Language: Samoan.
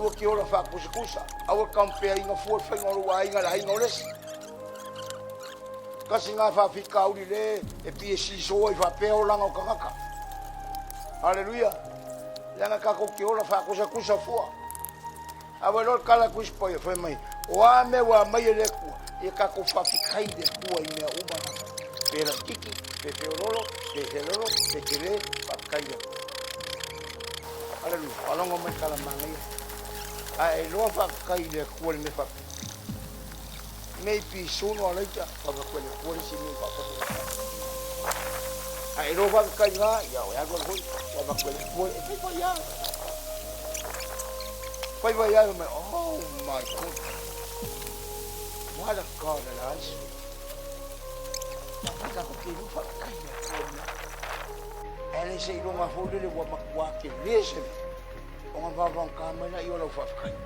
Aua e te ola faakusakusa, aua e compare ina fua le faiga o lou aiga i le aiga o le isi. Tasi lena faafitauli le e pei e siso ai faapea olaga o tagata. Haleluia. Leaga tatou te ola faakusakusa fua. A ua iloa le tala a Tusi Paia fai mai, o a mea ua aumai e le Atua, ia tatou faafetai i le Atua i mea uma na. Pe laititi, pe feololo, pe felolo, pe tele, faafetai i le Atua. Haleluia. Faalogo mai tala manaia. A e iloa faafetai i le Atua i le mea faapea. Maybe sooner or later, avatu e le Atua le isi mea faaopoopo. A e iloa faafetai na, ia o e alu alu foi, ua avatu e le Atua, e fai fai lava. Fai fai lava, mai, oh my goodness. What a God that I serve. Mai tatou te iloa faafetai i le Atua mea. Ae le seiloga foi lele ua matua tele se mea, ona vavagata mai lea o lau faafetai.